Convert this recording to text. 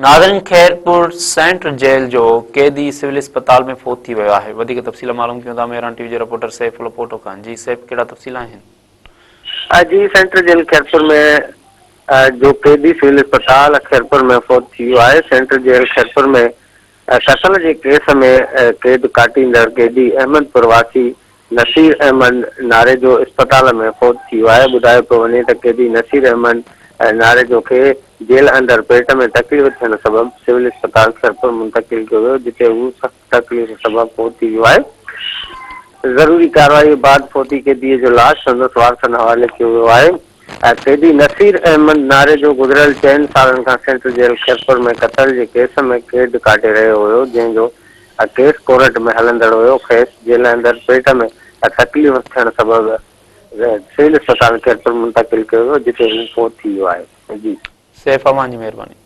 ناظرين Khairpur centre jail جو قيدي سول اسپتال ۾ فوت ٿي ويو آهي وڌيڪ تفصيل معلوم ڪيون ٿا مهراڻ ٽي وي جي رپورٽر سيف الله پوٽو کان جي سيف ڪهڙا تفصيل آهن. جي سينٽر جيل خيرپور ۾ جو قيدي سول اسپتال خيرپور ۾ فوت ٿي ويو آهي سينٽر جيل خيرپور ۾ قتل جي ڪيس ۾ قيد ڪاٽيندڙ قيدي احمد پور واسي نصير احمد ناريجو اسپتال ۾ فوت ٿي ويو آهي، ٻڌايو پيو وڃي ته قيدي نصير احمد ناريجو کي جيل اندر پيٽ ۾ تڪليف ٿيڻ سبب سول اسپتال خيرپور منتقل ڪيو ويو جتي هو سخت تڪليف سبب فوت ٿي ويو آهي، ضروري ڪارروائي بعد فوتي قيدي جو لاش سندس وارثن حوالي ڪيو ويو آهي. قيدي نصير احمد ناريجو گذريل چئن سالن کان سينٽرل جيل خيرپور ۾ قتل جي ڪيس ۾ قيد ڪاٽي رهيو هيو، جنهن جو ڪيس ڪورٽ ۾ هلندڙ هيو، کيس جيل اندر پيٽ ۾ تڪليف ٿيڻ سبب سول اسپتال خيرپور منتقل ڪيو ويو، جتي هو فوت ٿي ويو آهي. جي. سيف اوهان جي مهرباني.